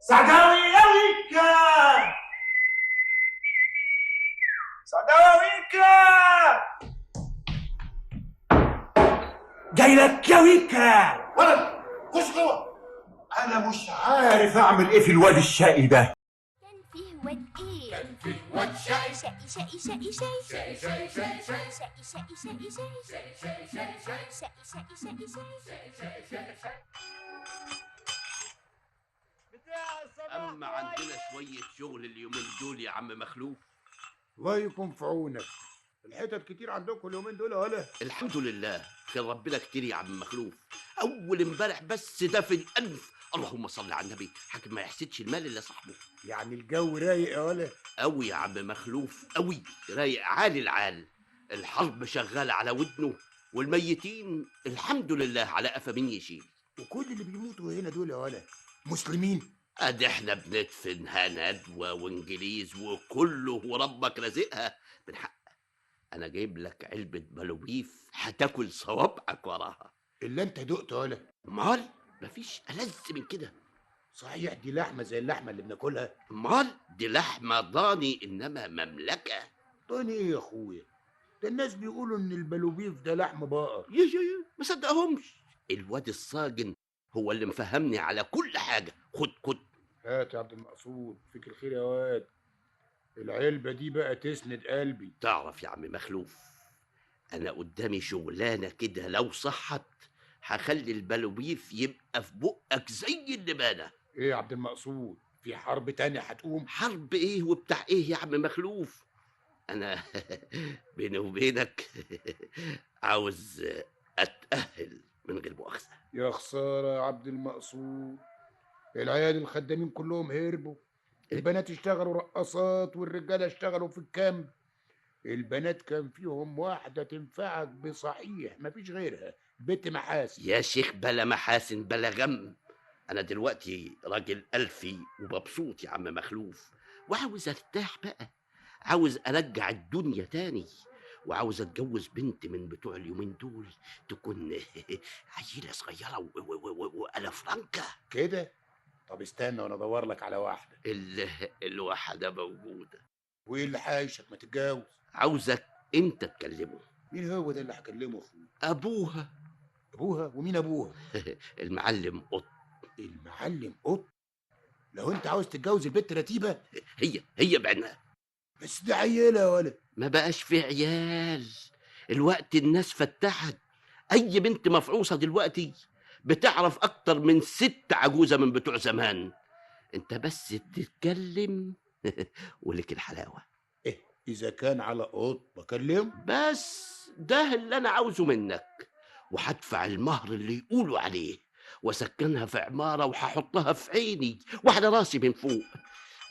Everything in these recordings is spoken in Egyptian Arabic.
سعداوي يا ويكا، سعداوي يا ويكا، جاي لك يا ويكا. ولد خش جوه، انا مش عارف اعمل ايه في الواد الشقي ده. كان فيه واد ايه؟ كان فيه واد شقي شقي شقي شقي شقي شقي شقي شقي شقي شقي شقي شقي شقي شقي شقي شقي. اما عندنا شوية شغل اليومين دول يا عم مخلوف. الله يكون في عونك، الحتت كتير عندكم اليومين دول يا ولا؟ الحمد لله خير ربنا كتير يا عم مخلوف. اول امبارح بس دفن 1000، اللهم صل على النبي، حاكم ما يحسدش المال الا صاحبه. يعني الجو رايق يا ولا؟ قوي يا عم مخلوف، قوي رايق عالي العال. الحرب شغالة على ودنه، والميتين الحمد لله على قفا مين يشيل. وكل اللي بيموتوا هنا دول يا ولا مسلمين؟ ادي احنا بندفن هندوه وانجليز وكله وربك رازقها. من حق انا جايب لك علبة بلوبيف هتاكل صوابعك وراها. اللي انت دقته يا ولا؟ امال مفيش ألذ من كده. صحيح دي لحمه زي اللحمة اللي بناكلها؟ امال دي لحمه ضاني انما مملكة. ضاني ايه يا اخويا؟ ده الناس بيقولوا ان البلوبيف ده لحم بقر. يا يا يا ما صدقهمش. الواد الصاجن هو اللي مفهمني على كل حاجة. خد خد. هات يا عبد المقصود، فيك الخير يا واد. العلبة دي بقى تسند قلبي. تعرف يا عم مخلوف، انا قدامي شغلانة كده لو صحت هخلي البلوبيف يبقى في بقك زي اللبانه. ايه يا عبد المقصود، في حرب تانية هتقوم؟ حرب ايه وبتاع ايه يا عم مخلوف؟ انا بيني وبينك عاوز اتاهل من غير مؤاخذة. يا خسارة يا عبد المقصود، العيال الخدامين كلهم هربوا، البنات اشتغلوا رقصات والرجاله اشتغلوا في الكامب. البنات كان فيهم واحدة تنفعك بصحيح، مفيش غيرها، بنت محاسن. يا شيخ بلا محاسن بلا غم، انا دلوقتي راجل الفي ومبسوط يا عم مخلوف، وعاوز ارتاح بقى، عاوز ارجع الدنيا تاني، وعاوز اتجوز بنت من بتوع اليومين دول، تكون عيله صغيرة وألا فرانكا كده. طب استنى وانا ادور لك على واحدة. الواحدة موجودة. وايه اللي حايشك ما تتجوز؟ عاوزك انت تكلمه. مين هو ده اللي هكلمه؟ اخويا ابوها. ابوها؟ ومين ابوها؟ المعلم قط. المعلم قط؟ لو انت عاوز تتجوز البت رتيبه هي بعينها. بس دي عيله يا ولد. ما بقاش في عيال الوقت، الناس فتحت. اي بنت مفعوصه دلوقتي بتعرف اكتر من 6 عجوزه من بتوع زمان. انت بس تتكلم ولك الحلاوة. ايه اذا كان على قط بكلم؟ بس ده اللي انا عاوزه منك، وهدفع المهر اللي يقولوا عليه، واسكنها في عمارة وهحطها في عيني وعلى راسي من فوق.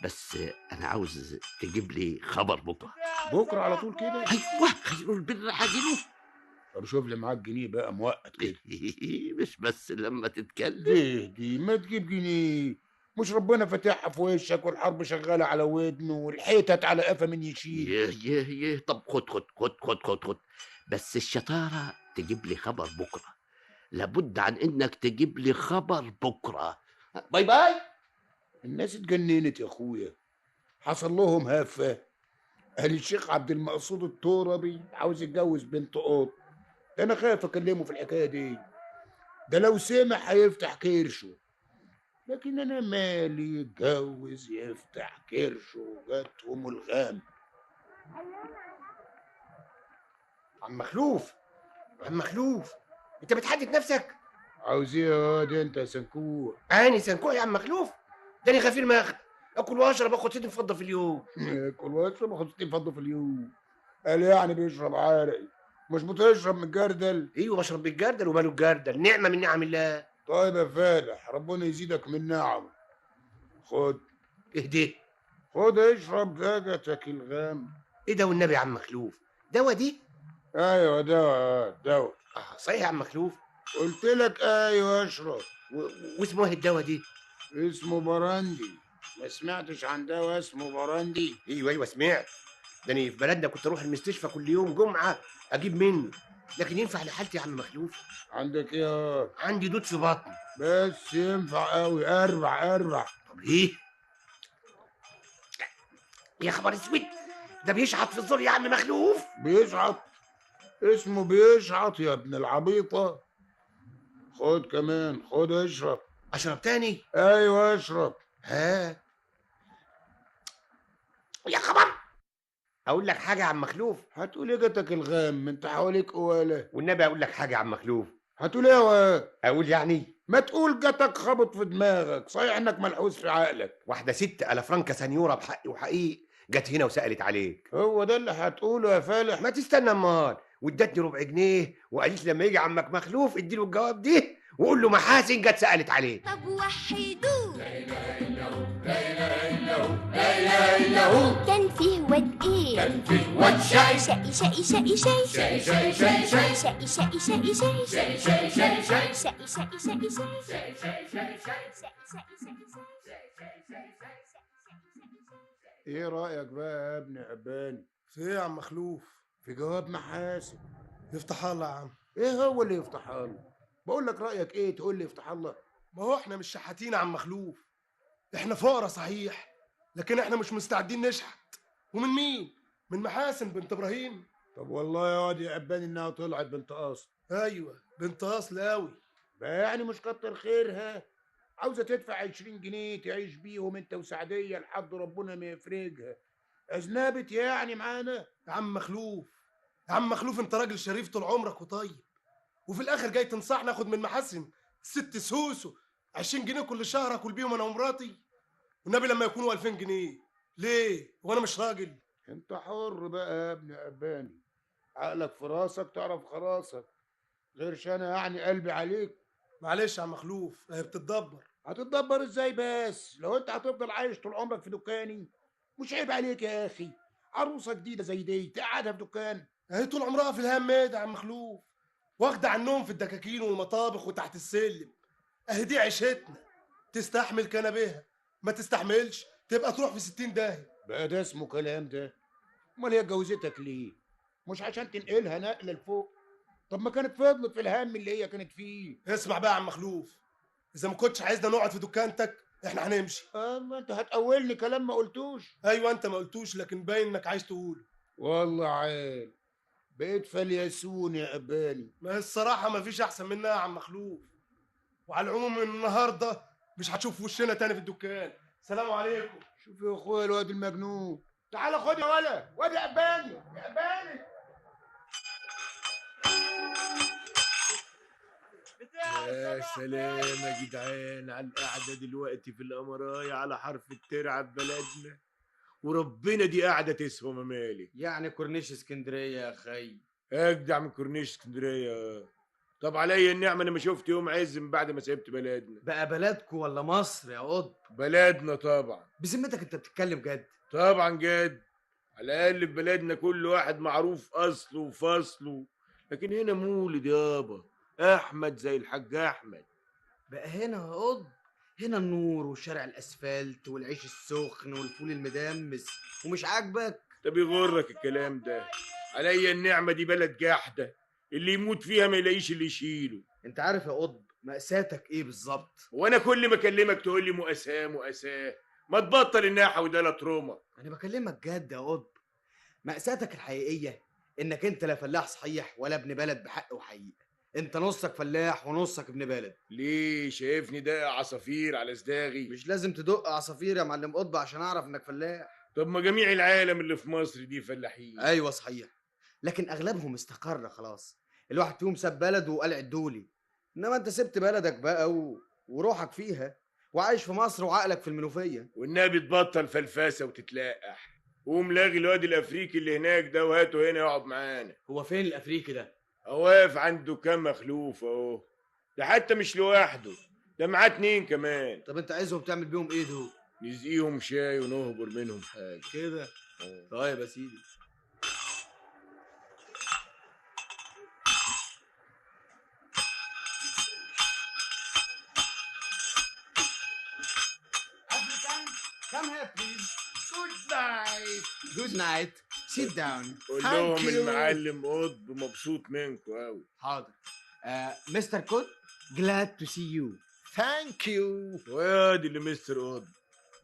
بس انا عاوز تجيب لي خبر بكره. بكره على طول كده؟ ايوه، خير البر عاجله. طب شوف لي معاك جنيه بقى موقت كده. مش بس لما تتكلم. ليه دي ما تجيب جنيه؟ مش ربنا فاتحها في وشك والحرب شغالة على ودنه والحيتت على قفا من يشيل. يه يه يه. طب خد خد خد خد خد خد. بس الشطارة تجيب لي خبر بكره، لابد عن انك تجيب لي خبر بكره. bye bye. الناس اتجننت يا اخويا، حصل لهم هفه. قال الشيخ عبد المقصود التربي عاوز يتجوز بنت قط. ده انا خايف اكلمه في الحكاية دي، ده لو سمع هيفتح كرشه. لكن انا مالي، يتجوز يفتح كرشه جاتهم الغام. عم مخلوف، عم مخلوف، انت بتحدد نفسك؟ عاوز ايه يا واد انت يا سنكوح؟ اني سنكوح يا عم مخلوف؟ ده انا غفير مخ، اكل واشرب اخد 60 فضة في اليوم. اكل واشرب اخد 60 فضة في اليوم؟ قال يعني بيشرب عرق، مش بتشرب من الجردل؟ ايوه بشرب بالجردل. وماله الجردل؟ نعمه من نعم الله. طيب يا فالح، ربنا يزيدك من نعمه. خد. اهدي. خد اشرب دجتك الغام. ايه ده والنبي يا عم مخلوف؟ دوا دي؟ ايوه دوا دوا. صحيح يا عم مخلوف؟ قلت لك ايوه اشرب. واسمه ايه الدوا دي؟ اسمه براندي. ما سمعتش عن دواء اسمه براندي؟ ايوه ايوه سمعت. ده انا في بلدنا كنت اروح المستشفى كل يوم جمعه اجيب منه. لكن ينفع لحالتي يا عم مخلوف؟ عندك ايه؟ عندي دود في بطني. بس ينفع قوي. اربع اربع. طب ايه؟ يا خبر اسود، ده بيشعط في الزور يا عم مخلوف. بيشعط؟ اسمه بيشعط يا ابن العبيطه. خد كمان، خد اشرب. اشرب تاني؟ ايوه اشرب. ها يا خبر. اقول لك حاجة يا عم مخلوف. هتقول ايه؟ جاتك الغام، انت حواليك قواله. والنبي اقول لك حاجة يا عم مخلوف. هتقول ايه يا واد؟ اقول يعني؟ ما تقول جاتك خبط في دماغك، صحيح انك ملحوس في عقلك. واحدة ست الافرنكا سنيوره بحق وحقيق جت هنا وسالت عليك. هو ده اللي هتقوله يا فالح؟ ما تستنى امال. وادتني ربع جنيه وقالت لما يجي عمك مخلوف اديله الجواب ده وقول له محاسن جت سالت عليك. طب وحدوه. لا اله الا هو، لا اله الا هو، لا اله الا هو. كان فيه واد ايه؟ كان فيه واد شقي شقي شقي شقي شقي شقي شقي شقي شقي شقي شقي شقي شقي شقي شقي شقي شقي شقي شقي. ايه رايك بقى يا ابن عباني؟ في ايه يا عم مخلوف؟ في جواب محاسن. يفتح الله يا عم. ايه هو اللي يفتح الله؟ بقول لك رايك ايه تقول لي يفتح الله؟ ما هو احنا مش شحاتين يا عم مخلوف، احنا فقراء صحيح، لكن احنا مش مستعدين نشحت. ومن مين؟ من محاسن بنت ابراهيم. طب والله يا واد يا عباني انها طلعت بنت اصل. ايوه بنت اصل قوي. بقى يعني مش كتر خيرها، عاوزه تدفع 20 جنيه تعيش بيهم انت وسعديه لحد ربنا ما يفرجها. اذنبت يعني معانا؟ يا عم مخلوف، يا عم مخلوف انت راجل شريف طول عمرك وطيب، وفي الاخر جاي تنصحني اخد من محاسن ست سوسو 20 جنيه كل شهر اكل بيهم انا ومراتي؟ والنبي لما يكونوا 2000 جنيه. ليه؟ وانا مش راجل؟ انت حر بقى يا ابن عباني، عقلك في راسك تعرف خلاصك، غيرش انا يعني قلبي عليك. معلش يا عم مخلوف، هي بتتدبر. هتتدبر ازاي بس؟ لو انت هتفضل عايش طول عمرك في دكاني، مش عيب عليك يا اخي؟ عروسه جديدة زي دي تقعدها في دكان؟ اهي طول عمرها في الهم ده يا عم مخلوف، واخده عنهم في الدكاكين والمطابخ وتحت السلم. اهي دي عيشتنا، تستحمل كنبيها، ما تستحملش تبقى تروح في 60 داهية. بقى ده اسمه كلام ده؟ امال هي اتجوزتك ليه؟ مش عشان تنقلها نقله لفوق؟ طب ما كانت فضلت في الهم اللي هي كانت فيه. اسمع بقى يا عم مخلوف، اذا ما كنتش عايزنا نقعد في دكانتك احنا هنمشي. الله، انت هتقولني كلام ما قلتوش؟ ايوه انت ما قلتوش، لكن باين انك عايز تقوله. والله عال، بقيت فليسون يا اباني. ما هي الصراحة ما فيش احسن منها يا عم مخلوف. وعلى العموم من النهارده مش هتشوف وشنا تاني في الدكان. سلام عليكم. شوف يا اخويا الواد المجنون، تعالى خد يا ولا واد يا اباني، يا اباني. يا سلام يا جدعان على القعدة دلوقتي في القمرايه على حرف الترعه في بلدنا، وربنا دي قعدة تسوى ممالك. يعني كورنيش اسكندرية يا خي. اجدع من كورنيش اسكندرية. طب عليا النعمة انا ما شفت يوم عز من بعد ما سيبت بلدنا. بقى بلدكو ولا مصر يا قطب؟ بلدنا طبعا. بذمتك انت بتتكلم جد؟ طبعا جد. على الاقل في بلدنا كل واحد معروف اصله وفصله، لكن هنا مولد يابا احمد زي الحاج احمد. بقى هنا يا قطب، هنا النور وشارع الاسفلت والعيش السخن والفول المدمس، ومش عاجبك؟ ده بيغرك الكلام ده. عليا النعمة دي بلد جحده، اللي يموت فيها ما يلاقيش اللي يشيله. انت عارف يا قطب مأساتك ايه بالظبط؟ وانا كل ما اكلمك تقول لي مؤاساه مؤاساه، ما تبطل الناحه وده لا تروما. انا بكلمك جد يا قطب، مأساتك الحقيقية انك انت لا فلاح صحيح ولا ابن بلد بحق وحقيقة. انت نصك فلاح ونصك ابن بلد. ليه شايفني ده عصافير على صداغي؟ مش لازم تدق عصافير يا معلم قطب عشان اعرف انك فلاح. طب ما جميع العالم اللي في مصر دي فلاحين. ايوه صحيح، لكن اغلبهم استقر خلاص، الواحد فيهم ساب بلده وقلع الدولي. انما انت سبت بلدك بقى وروحك فيها، وعايش في مصر وعقلك في المنوفية. والنبي تبطل فلفاسه وتتلاقح، قوم لاغي الواد الافريقي اللي هناك ده وهاته هنا يقعد معانا. هو فين الافريقي ده؟ واقف عنده كام مخلوف اهو، ده حتى مش لوحده، ده معاه 2 كمان. طب انت عايزهم تعمل بيهم ايه دول؟ نزقيهم شاي ونهبر منهم حاجة كده. طيب يا سيدي. Come here please. Good night. Good night. Sit down. قول لهم المعلم قطب مبسوط منكم قوي. حاضر. مستر قطب، glad to see you. Thank you. وادي اللي مستر قطب،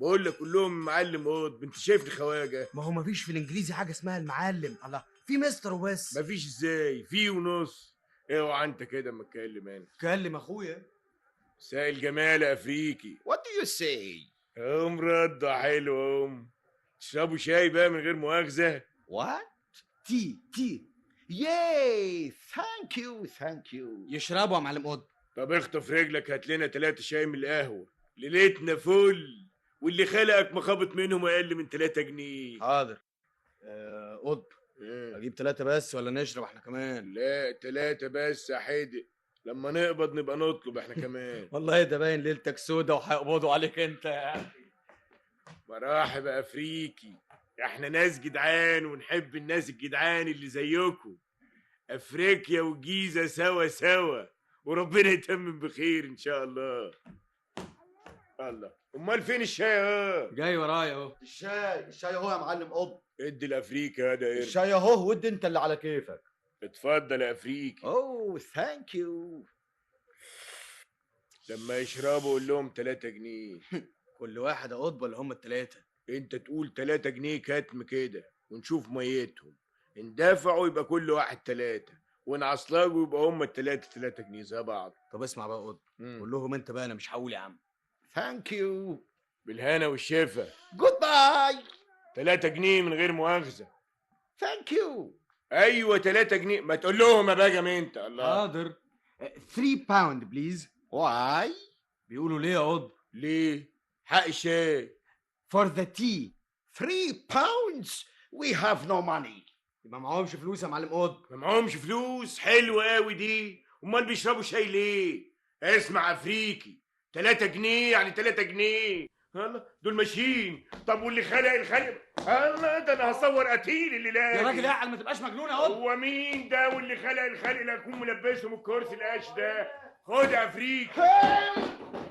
بقول لك قول لهم معلم قطب، انت شايفني خواجه؟ ما هو مفيش في الانجليزي حاجة اسمها المعلم. الله، في مستر وبس. مفيش ازاي؟ في ونص. اوعى انت كده اما اتكلم انا. اتكلم اخويا. سائل جمال افريقي. What do you say؟ قوم رد حلو. قوم تشربوا شاي بقى من غير مؤاخذة. What؟ Tea tea. Yay، thank you thank you. يشربوا يا معلم قطب. طب اخطف رجلك، هات لنا 3 شاي من القهوة، ليلتنا فل، واللي خلقك مخابط منهم اقل من 3 جنيه. حاضر. قطب، اجيب 3 بس ولا نشرب احنا كمان؟ لا 3 بس يا حدق، لما نقبض نبقى نطلب احنا كمان. والله ده باين ليلتك سودا وهيقبضوا عليك انت يا اخي. مراحب افريقي، احنا ناس جدعان ونحب الناس الجدعان اللي زيكم. افريقيا والجيزه سوا سوا، وربنا يتمم بخير ان شاء الله. الله، امال فين الشاي؟ اهو جاي ورايا اهو. الشاي الشاي اهو يا معلم قطب. ادي لافريقيا هذا قرد. الشاي اهو، ودي انت اللي على كيفك. اتفضل يا افريقي. Oh thank you. لما يشربوا قول لهم 3 جنيه. كل واحد يا قطب ولا هم التلاتة؟ انت تقول 3 جنيه كتم كده ونشوف ميتهم. اندفعوا يبقى كل واحد 3، وانعصلجوا يبقى هم التلاتة 3 جنيه زي بعض. طب اسمع بقى يا قطب، قول لهم انت بقى، انا مش هقول يا عم. Thank you. بالهنا والشفا. Goodbye. 3 جنيه من غير مؤاخذة. Thank you. ايوه 3 جنيه، ما تقول لهم يا بجم انت. الله. حاضر. 3 pound please. Why؟ بيقولوا ليه يا قطب؟ ليه؟ حق الشاي. For the tea. 3 pounds؟ We have no money. يبقى معهمش فلوس يا معلم قطب. ما معهمش فلوس؟ حلوة قوي دي. امال بيشربوا شاي ليه؟ اسمع افريقي، 3 جنيه يعني 3 جنيه. الله، دول ماشيين. طب واللي خلق الخلق؟ الله، ده انا هصور قتيل اللي لا. يا راجل اعقل، ما تبقاش مجنون يا قطب. هو مين ده واللي خلق الخلق اللي هكون ملبسهم الكرسي القش ده؟ خد يا افريقي.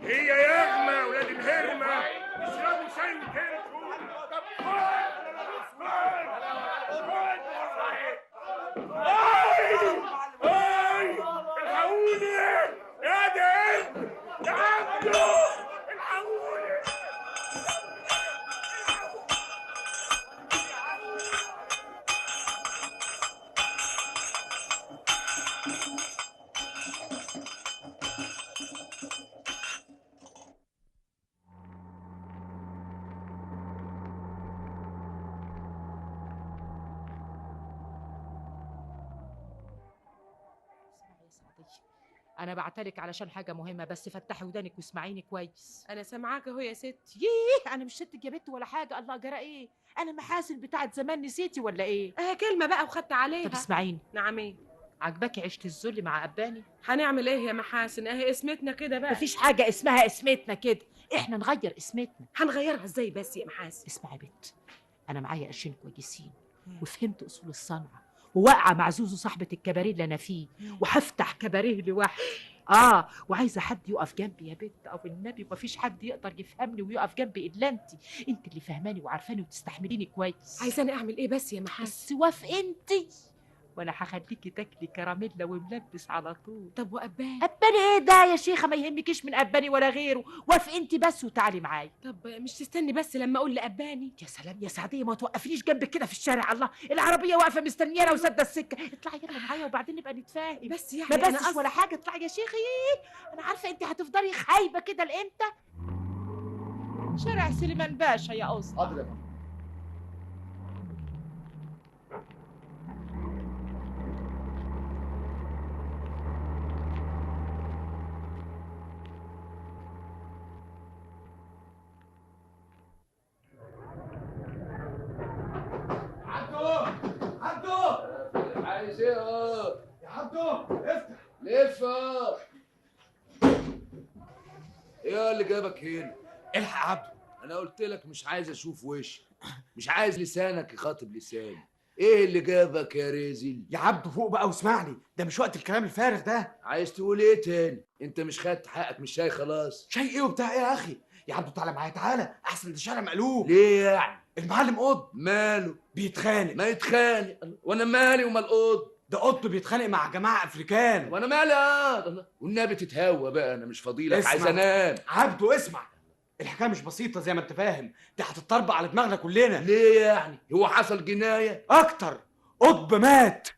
هي يا اغمى ولاد الهرمه، اشربوا شاي وتركوا. طب خد خد خد. اي اي، الحقوني يا ده يا عبدو، الحقوني. أنا بعتلك علشان حاجة مهمة، بس فتحي ودانك واسمعيني كويس. أنا سامعاك أهو يا ستي. ييه، أنا مش ستك يا بت ولا حاجة. الله، جرى إيه؟ أنا محاسن بتاعت زمان، نسيتي ولا إيه؟ كلمة بقى وخدت عليها. طب اسمعيني. نعم إيه؟ عجباكي عيشة الذل مع أباني؟ هنعمل إيه يا محاسن؟ أهي اسمتنا كده بقى. مفيش حاجة اسمها اسمتنا كده، إحنا نغير اسمتنا. هنغيرها إزاي بس يا محاسن؟ اسمعي يا بت، أنا معايا قرشين كويسين وفهمت أصول الصنعة، وواقعه مع زوزو صاحبه الكباريه اللي انا فيه، وهفتح كباريه لوحدي. وعايزه حد يقف جنبي يا بنت، او النبي مفيش حد يقدر يفهمني ويقف جنبي الا انت اللي فهماني وعارفاني وتستحمليني كويس. عايزاني اعمل ايه بس يا محاسن؟ بس وافقي انت، وانا هخليكي تاكلي كراميلا وملبس على طول. طب وأباني؟ أباني ايه ده يا شيخه؟ ما يهمكيش من أباني ولا غيره، وافقي انت بس وتعالي معايا. طب مش تستني بس لما اقول لأباني؟ يا سلام يا سعديه، ما توقفنيش جنبك كده في الشارع. الله، العربية واقفة مستنيانا وسادة السكة. اطلعي يلا معايا وبعدين نبقى نتفاهم. بس يعني ما بسش ولا حاجة. اطلعي يا شيخي، انا عارفه انت هتفضلي خايبة كده لامتى. شارع سليمان باشا يا قصة. حاضر يا فندم. عايز ايه؟ يا عبدو افتح. لف. ايه اللي جابك هنا؟ الحق يا عبدو، انا قلت لك مش عايز اشوف وشك، مش عايز لسانك يخاطب لساني. ايه اللي جابك يا رازل؟ يا عبدو فوق بقى واسمعني، ده مش وقت الكلام الفارغ ده. عايز تقول ايه تاني؟ انت مش خدت حقك من الشاي خلاص؟ شاي ايه وبتاع ايه يا اخي؟ يا عبدو تعالى معايا، تعالى احسن، ده الشارع مقلوب. ليه يعني؟ المعلم قطب. ماله؟ بيتخانق. ما يتخانق، وانا مالي ومال قطب؟ ده قطب بيتخانق مع جماعة افريكان. وانا مالي؟ والنبي تتهوى بقى، انا مش فضيلك، عايز انام. عبدو اسمع، الحكاية مش بسيطة زي ما انت فاهم، دي هتتطربق على دماغنا كلنا. ليه يعني؟ هو حصل جناية؟ اكتر، قطب مات.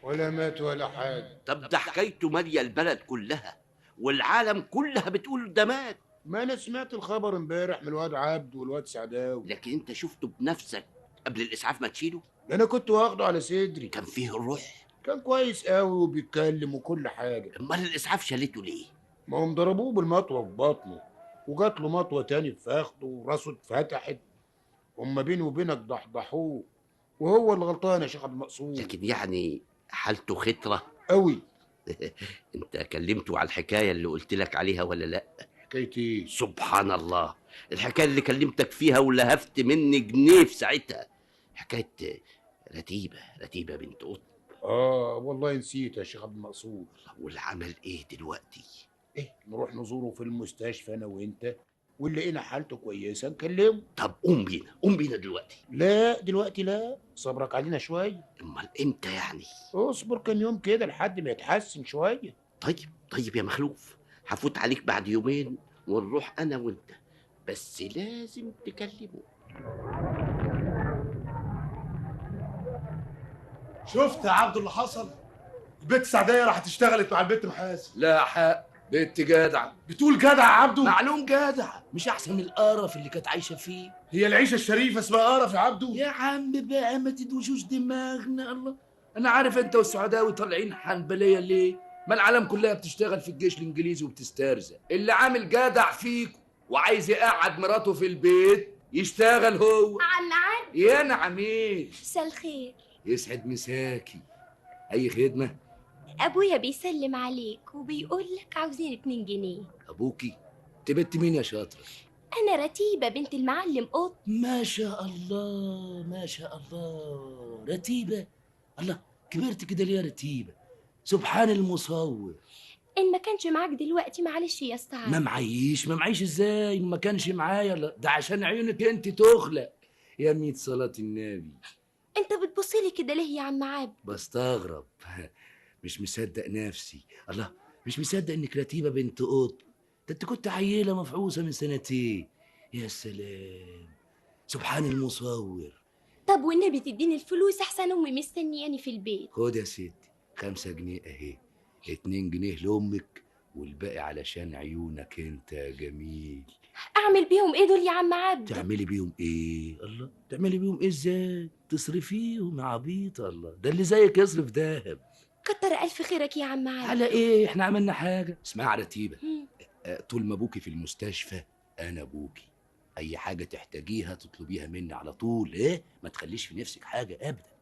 ولا مات ولا حاجة. طب ده حكايته ماليه البلد كلها والعالم كلها بتقول ده مات. ما انا سمعت الخبر امبارح من الواد عبد والواد سعداوي. لكن انت شفته بنفسك قبل الاسعاف ما تشيله؟ ده انا كنت واخده على صدري. كان فيه الروح؟ كان كويس قوي وبيتكلم وكل حاجة. امال الاسعاف شالته ليه؟ ما هم ضربوه بالمطوه في بطنه، وجات له مطوه تاني في فخده وراسه اتفتحت. هما بيني وبينك ضحضحوه، وهو اللي غلطان يا شيخ عبد المقصود. لكن يعني حالته خطره قوي. انت كلمته على الحكاية اللي قلت لك عليها ولا لا؟ حكاية ايه؟ سبحان الله، الحكاية اللي كلمتك فيها ولهفت مني جنيه في ساعتها، حكاية رتيبه بنت قطب. والله نسيت يا شيخ عبد المقصود. والعمل ايه دلوقتي؟ ايه، نروح نزوره في المستشفى انا وانت، واللي لقينا حالته كويسة نكلمه. طب قوم بينا، قوم بينا دلوقتي. لا دلوقتي لا، صبرك علينا شوية. امال امتى يعني؟ اصبر كام يوم كده لحد ما يتحسن شوية. طيب يا مخلوف، هفوت عليك بعد يومين ونروح انا وانت، بس لازم تكلمه. شفت يا عبد اللي حصل؟ البت سعديه راحت اشتغلت مع البت محاسن. لا حق، بنت جدع. بتقول جدع يا عبدو؟ معلوم جدع، مش احسن من القرف اللي كانت عايشه فيه. هي العيشة الشريفة اسمها قرف يا عبدو؟ يا عم بقى ما تدوشوش دماغنا. الله، انا عارف انت والسعداوي طالعين حنبلية ليه؟ ما العالم كلها بتشتغل في الجيش الانجليزي وبتسترزق. اللي عامل جدع فيكم وعايز يقعد مراته في البيت يشتغل هو. عم عبد. يا نعمين، مساء الخير. يسعد مساكي. اي خدمة؟ ابويا بيسلم عليك وبيقول لك عاوزين 2 جنيه. ابوكي؟ انت بنت مين يا شاطرة؟ انا رتيبه بنت المعلم قط. ما شاء الله ما شاء الله، رتيبه. الله، كبرت كده ليه يا رتيبه؟ سبحان المصور. ان ما كانش معاك دلوقتي معلش يا استاذ. ما معيش؟ ما معيش ازاي؟ ما كانش معايا. لا ده عشان عيونك انت تخلق يا ميت صلاة النبي. انت بتبصلي كده ليه يا عم عبد؟ بستغرب، مش مصدق نفسي. الله، مش مصدق انك رتيبه بنت قط. ده انت كنت عيله مفعوصه من سنتين. يا سلام، سبحان المصور. طب والنبي تديني الفلوس احسن امي مستنياني في البيت. خد يا ستي 5 جنيه اهي، 2 جنيه لامك والباقي علشان عيونك انت يا جميل. اعمل بيهم ايه دول يا عم عبد؟ تعملي بيهم ايه؟ الله، تعملي بيهم ايه ازاي؟ تصرفيهم يا عبيطه. الله، ده اللي زيك يصرف دهب. كتر الف خيرك يا عم عبد. على ايه؟ احنا عملنا حاجة؟ اسمعي يا رتيبه، طول ما ابوكي في المستشفى انا ابوكي. اي حاجة تحتاجيها تطلبيها مني على طول. ايه، ما تخليش في نفسك حاجة ابدا،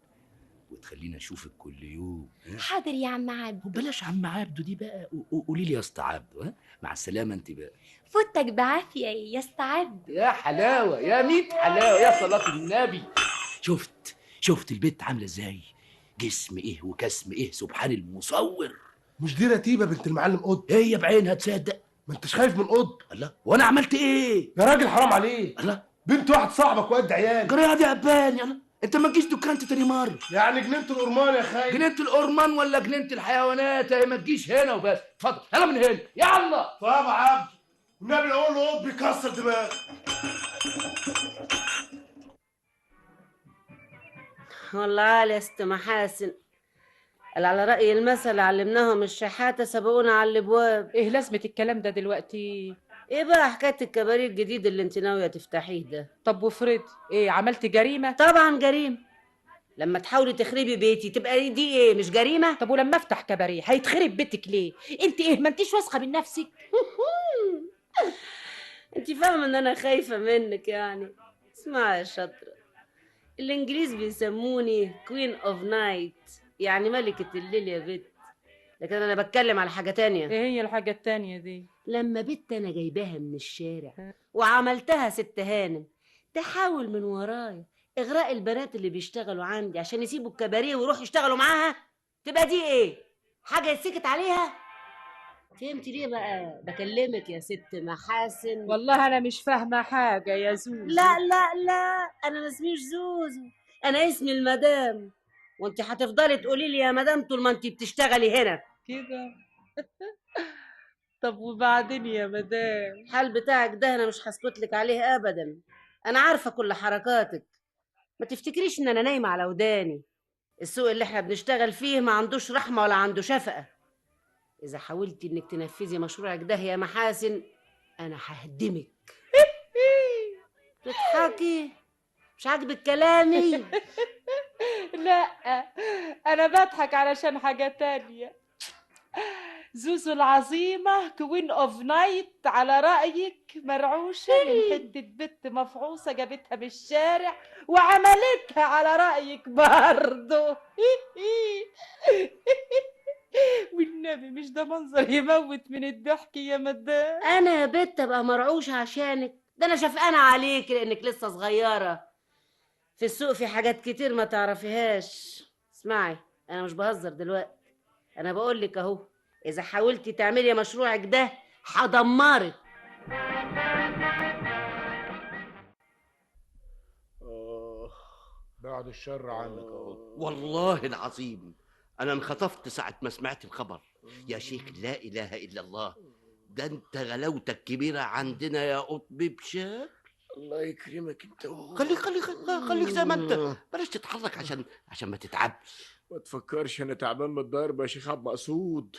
وتخلينا اشوفك كل يوم. حاضر يا عم عبد. وبلاش عم عبده دي بقى، قولي لي يا اسطى عبده. ها، مع السلامة انت بقى. فوتك بعافية يا اسطى عبده. يا حلاوة، يا ميت حلاوة، يا صلاة النبي. شفت البت عامله ازاي؟ جسم ايه وكسم ايه، سبحان المصور. مش دي رتيبه بنت المعلم قط؟ هي بعينها تصدق. ما انتش خايف من قط؟ الله، وانا عملت ايه؟ يا راجل حرام عليك. الله، بنت واحد صاحبك وقد عيالك. جريها دي يا عباني. الله، انت ما تجيش دكانتي تاني مرة. يعني جنينة الأورمان يا خاي. جنينة الأورمان ولا جنينة الحيوانات؟ اهي ما تجيش هنا وبس. اتفضل يلا من هنا، يلا. طب يا عبد، والنبي اقول له قط بيكسر دماغك. والله يا ست محاسن، قال على رأي المثل علمناهم الشحاتة سبقونا على الابواب. ايه لازمة الكلام ده دلوقتي؟ ايه بقى حكاية الكباريه الجديد اللي انت ناوية تفتحيه ده؟ طب وفرض ايه، عملت جريمة؟ طبعا جريمة. لما تحاولي تخربي بيتي تبقى دي ايه، مش جريمة؟ طب ولما افتح كباريه هيتخرب بيتك ليه؟ انت ايه، ما انتيش واثقة من نفسك؟ انت فاهمه ان انا خايفة منك يعني. اسمعي يا شاطرة، الانجليز بيسموني queen of night، يعني ملكه الليل يا بت. لكن انا بتكلم على حاجة تانية. ايه هي الحاجة التانية دي؟ لما بنت انا جايباها من الشارع وعملتها ست هانم تحاول من ورايا اغراء البنات اللي بيشتغلوا عندي عشان يسيبوا الكباريه ويروحوا يشتغلوا معاها، تبقى دي ايه؟ حاجة يتسكت عليها؟ فهمتي ليه بقى بكلمك يا ست محاسن؟ والله انا مش فاهمه حاجة يا زوزو. لا لا لا، انا ما اسميش زوزو، انا اسمي المدام، وانت هتفضلي تقولي لي يا مدام طول ما انت بتشتغلي هنا. كده. طب وبعدين يا مدام؟ الحال بتاعك ده انا مش هسكت لك عليه ابدا، انا عارفه كل حركاتك. ما تفتكريش ان انا نايمة على وداني. السوق اللي احنا بنشتغل فيه ما عندوش رحمه ولا عنده شفقة. اذا حاولتي انك تنفذي مشروعك ده يا محاسن انا ههدمك. تضحكي؟ مش عاجبك كلامي؟ لا انا بضحك علشان حاجة تانية. زوزو العظيمة queen of night على رأيك مرعوشة من حتة بت مفعوصة جابتها من الشارع وعملتها على رأيك برضه. والنبي مش ده منظر يموت من الضحك يا مدام؟ أنا يا بت أبقى مرعوشة عشانك؟ ده أنا شفقانة عليك لأنك لسه صغيرة. في السوق في حاجات كتير ما تعرفيهاش. اسمعي، أنا مش بهزر دلوقتي، أنا بقولك أهو، إذا حاولتي تعملي مشروعك ده هدمرك. بعد الشر عنك أهو. والله العظيم أنا انخطفت ساعة ما سمعت الخبر يا شيخ. لا إله إلا الله، ده أنت غلاوتك كبيرة عندنا يا قطب بشكل. الله يكرمك أنت. خليك خليك خليك زي ما أنت، بلاش تتحرك عشان ما تتعبش. ما تفكرش أنا تعبان من الضرب يا شيخ عبد المقصود،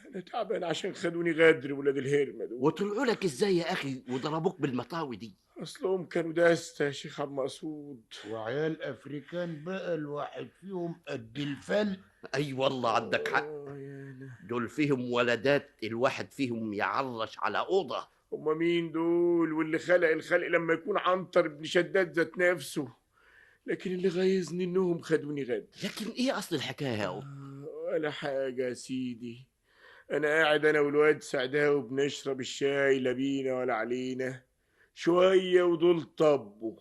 أنا تعبان عشان خدوني غدر ولاد الهرمة دول. وطلعوا لك إزاي يا أخي وضربوك بالمطاوي دي؟ أصلهم كانوا داسة يا شيخ عبد المقصود. وعيال أفريكان بقى الواحد فيهم قد الفل. أي والله عندك حق، دول فيهم ولدات الواحد فيهم يعرش على أوضة. هما مين دول؟ واللي خلق الخلق لما يكون عنتر بن شداد ذات نفسه. لكن اللي غيظني إنهم خدوني غدر. لكن إيه أصل الحكاية يا قطب؟ ولا حاجة يا سيدي، أنا قاعد أنا والواد سعداوي بنشرب الشاي، لا بينا ولا علينا. شوية ودول طبوا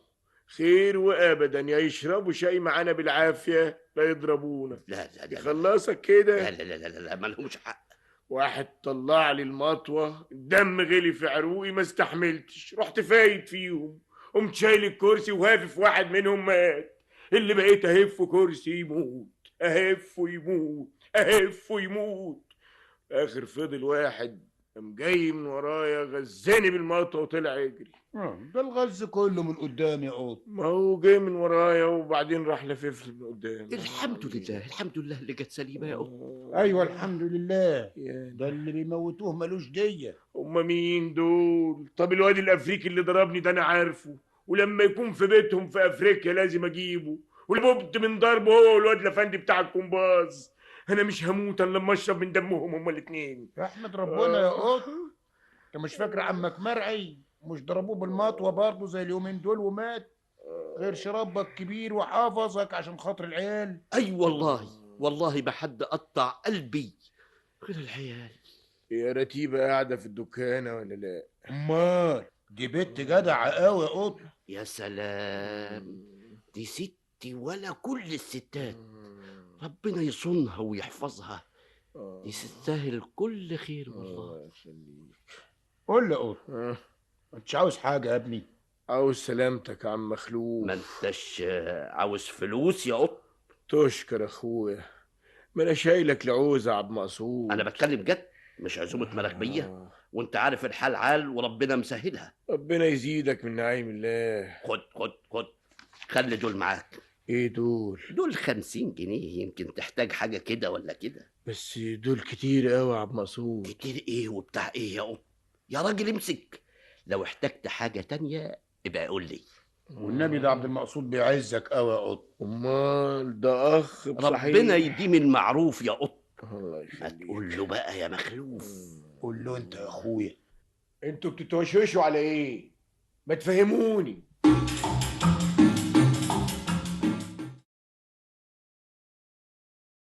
خير وأبدا، يا يشربوا شاي معانا بالعافية لا يضربونا. لا لا لا، يخلصك كده. لا لا لا لا لا، ما لهمش حق. واحد طلع لي المطوة، الدم غلي في عروقي، ما استحملتش، رحت فايت فيهم، قمت شايل الكرسي وهافف واحد منهم مات. اللي بقيت أهف كرسي يموت، أهف ويموت، أهف ويموت. آخر فضل واحد قام جاي من ورايا غزاني بالمطوة وطلع يجري. ده الغز كله من قدام يا قط. ما هو جاي من ورايا وبعدين راح لففلي من قدام. الحمد لله، الحمد لله اللي جت سليمة يا قط. ايوه الحمد لله، ده اللي بيموتوه ملوش دية. هما مين دول؟ طب الواد الافريقي اللي ضربني ده انا عارفه، ولما يكون في بيتهم في افريقيا لازم اجيبه، والببت من ضربه هو والواد الافندي بتاع الكومباز. انا مش هموت الا لما اشرب من دمهم هما الاثنين. احمد ربنا يا قط، انت مش فاكر عمك مرعي مش ضربوه بالمطوه برضه زي اليومين دول ومات؟ غير شربك كبير وحافظك عشان خاطر العيال. اي والله، والله ما حد قطع قلبي غير العيال. يا رتيبه قاعدة في الدكانه ولا لا؟ امال دي بنت جدعه قوي يا قط. يا سلام، دي ستي ولا كل الستات، ربنا يصونها ويحفظها، دي تستاهل كل خير والله. قول لي يا قط، انت عاوز حاجة يا ابني؟ عاوز سلامتك يا عم مخلوف. ما انتش عاوز فلوس يا قط؟ تشكر اخويا، ما انا شايلك لعوزه يا عبد المقصود. انا بتكلم جد، مش عزومة مراكبيه، وانت عارف الحال عال وربنا مسهلها. ربنا يزيدك من نعيم الله. خد خد خد، خلي دول معاك. ايه دول؟ دول 50 جنيه، يمكن تحتاج حاجة كده ولا كده. بس دول كتير قوي يا عبد المقصود. كتير ايه وبتاع ايه يا قط؟ يا راجل امسك، لو احتجت حاجة تانية ابقى قول لي. والنبي ده عبد المقصود بيعزك قوي يا قط. امال ده اخ بصحيح. ربنا يديم المعروف يا قط. الله يخليك. ما تقول له بقى يا مخلوف. قول له انت يا اخويا. انتوا بتتوشوشوا على ايه؟ ما تفهموني.